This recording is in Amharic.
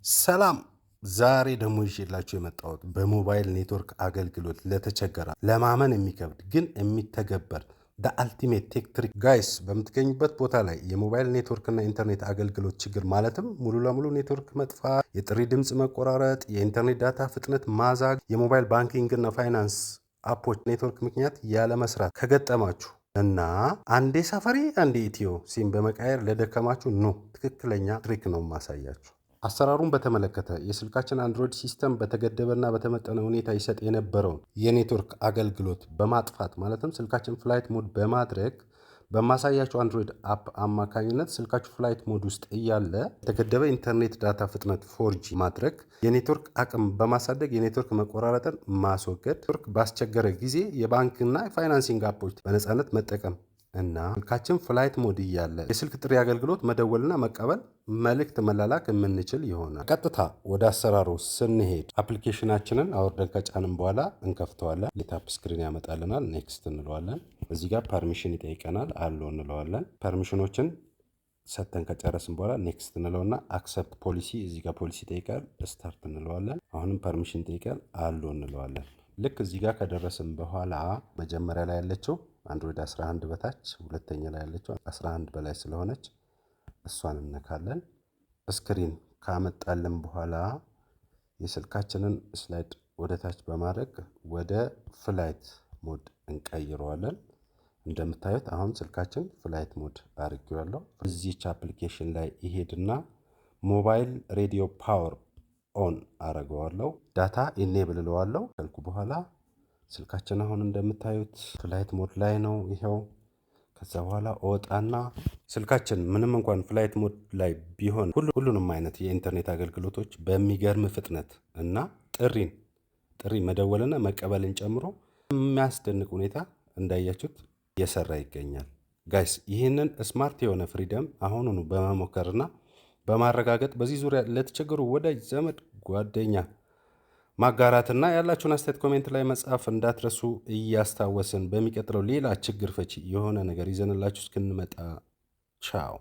ሰላም፣ ዛሬ ደግሞ ይዤላችሁ የመጣሁት በሞባይል ኔትወርክ አገልግሎት ለተቸገራ ለማመን የሚከብድ ግን የሚተገበር ultimate tech trick። Guys፣ በምትገኙበት ቦታ ላይ የሞባይል ኔትወርክና ኢንተርኔት አገልግሎት ችግር፣ ማለትም ሙሉ ለሙሉ ኔትወርክ መጥፋት፣ የጥሪ ድምፅ መቆራረጥ፣ የኢንተርኔት data ፍጥነት ማዛግ፣ የ mobile banking እና finance app ኦች ኔትወርክ ምክንያት ያለመስራት ከገጠማችሁ እና አንዴ ሳፋሪ አንዴ ኢትዮ ሲም በመቀየር ለደከማችሁ፣ ኑ ትክክለኛ trick ነው ማሳያችሁ። አሰራሩን በተመለከተ የስልካችን Android system በተገደበና በተመጠነ ሁኔታ ይሰጥ የነበረውን የኔትወርክ አገልግሎት በማጥፋት፣ ማለትም ስልካችን flight mode በማድረግ፣ በማሳያችሁ Android app አማካኝነት ስልካችሁ flight mode ውስጥ እያለ የተገደበ ኢንተርኔት data ፍጥነት 4G ማድረግ፣ የኔትወርክ አቅም በማሳደግ የኔትወርክ መቆራረጥን ማስወገድ፣ ኔትወርክ ባስቸገረ ጊዜ የባንክና የ financing app ኦች በነፃነት መጠቀም እና ስልካችን flight mode እያለ የስልክ ጥሪ አገልግሎት መደወልና መቀበል፣ መልእክት መላላክ የምንችል ይሆናል። ቀጥታ ወደ አሰራሩ ስንሄድ application ኣችንን አውርደን ከጫንን በኋላ እንከፍተዋለን። Setup screen ያመጣልናል። Next እንለዋለን። እዚህ ጋር permission ይጠይቀናል። Allow እንለዋለን። Permission ኦችን ሰጥተን ከጨረስን በኋላ next እንለውና accept policy፣ እዚህ ጋር ፖሊሲ ይጠይቃል። Start እንለዋለን። አሁንም permission ይጠይቃል። Allow እንለዋለን። ልክ እዚህ ጋር ከደረስን በኋላ መጀመሪያ ላይ ያለችው Android 11 በታች፣ ሁለተኛ ላይ ያለችው 11 በላይ ስለሆነች እሷን እነካለን። Screen ካመጣልን በኋላ የስልካችንን slide ወደ ታች በማድረግ ወደ flight mode እንቀይረዋለን። እንደምታዩት አሁን ስልካችን flight mode አድርጌዋለሁ። እዚች application ላይ ይሄድና mobile radio power on አረገዋለሁ። Data enable እለዋለሁ። ካልኩ በኋላ ስልካችን አሁን እንደምታዩት flight mode ላይ ነው። ይኸው ከዛ በኋላ እወጣና ስልካችን ምንም እንኳን flight mode ላይ ቢሆን ሁሉንም አይነት የኢንተርኔት አገልግሎቶች በሚገርም ፍጥነት እና ጥሪ መደወልና መቀበልን ጨምሮ የሚያስደንቅ ሁኔታ እንዳያችሁት እየሰራ ይገኛል። Guys፣ ይህንን smart የሆነ freedom አሁኑኑ በመሞከርና በማረጋገጥ በዚህ ዙሪያ ለተቸገሩ ወዳጅ ዘመድ ጓደኛ ማጋራትና ያላችሁን አስተያየት comment ላይ መጻፍ እንዳትረሱ እያስታወስን በሚቀጥለው ሌላ ችግር ፈቺ የሆነ ነገር ይዘንላችሁ እስክንመጣ ቻው።